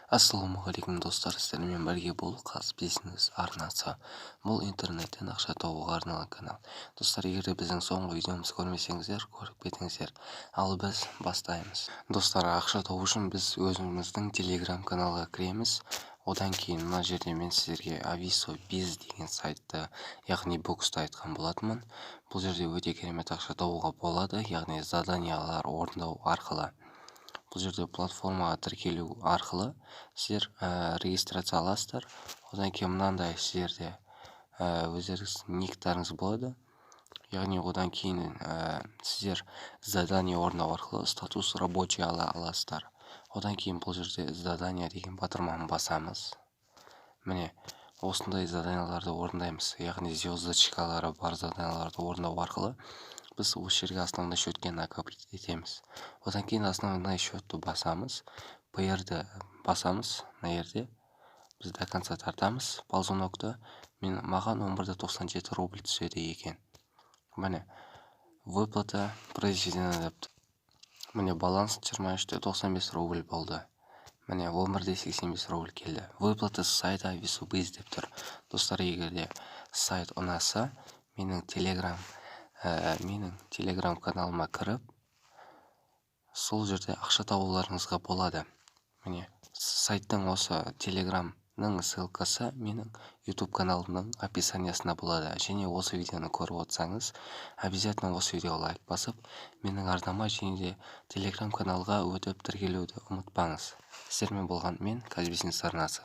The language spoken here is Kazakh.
Ассалаумағалейкум, достар! Сіздермен бірге бұл Қаз Бизнес арнасы. Бұл интернеттен ақша табуға арналған канал. Достар, егер де біздің соңғы видеомызды көрмесеңіздер, көріп кетіңіздер. Ал біз бастаймыз. Достар, ақша табу үшін біз өзіміздің Телеграм каналға кіреміз. Одан кейін мына жерде мен сіздерге Ависо Биз деген сайтты, яғни боксты айтқан болатынмын. Бұл жерде өте керемет ақша табуға болады, яғни заданиялар орындау арқылы. Бұл жерде платформаға тіркелу арқылы сіздер регистрация аласыздар. Одан кейін мынандай сіздерде өздеріңіздің никтарыңыз болады, яғни одан кейін сіздер задание орындау арқылы статус рабочий ала аласыздар. Одан кейін бұл жерде «Задание» деген батырманы басамыз. Міне, осындай заданияларды орындаймыз, яғни звездочкалары бар заданияларды орындау арқылы біз осы жерге основной счетке накопить етеміз. Одан кейін основной счетты басамыз, Payeer-ді басамыз. Мына жерде біз до конца тартамыз ползунокты. Мен маған 11,97 рубль түседі екен. Міне, «Выплата произведена» деп. Міне, баланс 23,95 рубль болды. Міне, 11,85 рубль келді. «Выплата с сайта Ависобиз» деп тұр. Достар, егер де сайт ұнаса, менің Телеграм каналыма кіріп, сол жерде ақша табуларыңызға болады. Міне, сайттың, осы Телеграмның ссылкасы менің YouTube каналымның описаниясында болады. Және осы видеоны көріп отырсаңыз, обязательно осы видеоға лайк басып, менің арнама және де Телеграм каналға өтіп тіркелуді ұмытпаңыз. Сіздермен болған мен, Казбизнес арнасы.